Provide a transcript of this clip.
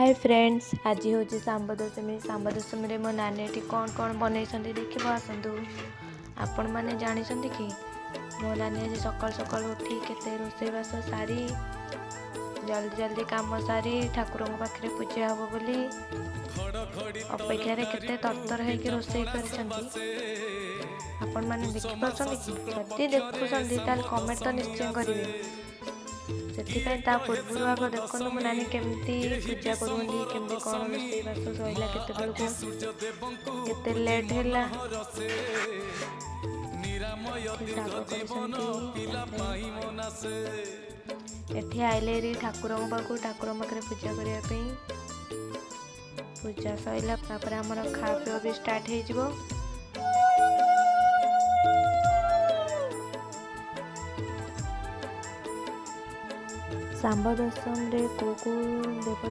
ହାଏ friends, ଆଜି ହେଉଛି ଶାମ୍ବ ଦଶମୀ। ଶାମ୍ବ ଦଶମୀରେ ମୋ ନାନୀ ଏଠି କ'ଣ କ'ଣ ବନେଇଛନ୍ତି ଦେଖିବା ଆସନ୍ତୁ। ଆପଣମାନେ ଜାଣିଛନ୍ତି କି ମୋ ନାନୀ ଆଜି ସକାଳୁ ସକାଳୁ ଉଠି କେତେ ରୋଷେଇବାସ ସାରି ଜଲ୍ଦି ଜଲ୍ଦି କାମ ସାରି ଠାକୁରଙ୍କ ପାଖରେ ପୂଜା ହେବ ବୋଲି ଅପେକ୍ଷାରେ କେତେ ତରତର ହେଇକି ରୋଷେଇ କରିଛନ୍ତି। ଆପଣମାନେ ଦେଖିପାରୁଛନ୍ତି କି? ଯଦି ଦେଖୁଛନ୍ତି ତାହେଲେ କମେଣ୍ଟ ତ ନିଶ୍ଚୟ କରିବେ। ସେଥିପାଇଁ ତା ପୂର୍ବରୁ ଆଗ ଦେଖନ୍ତୁ ମୋ ନାନୀ କେମିତି ପୂଜା କରୁଛନ୍ତି, କେମିତି କ'ଣ ରୋଷେଇବାସ ସରିଲା, କେତେବେଳକୁ କେତେ ଲେଟ୍ ହେଲା। ଶାଗ କରିଛନ୍ତି। ଏଠି ଆଇଲେ ହେରି ଠାକୁରଙ୍କ ପାଖକୁ, ଠାକୁରଙ୍କ ପାଖରେ ପୂଜା କରିବା ପାଇଁ। ପୂଜା ସରିଲା ତାପରେ ଆମର ଖାଇବା ପିଇବା ବି ଷ୍ଟାର୍ଟ ହେଇଯିବ। ଶାମ୍ବ ଦଶମୀରେ କେଉଁ କେଉଁ ଦେବ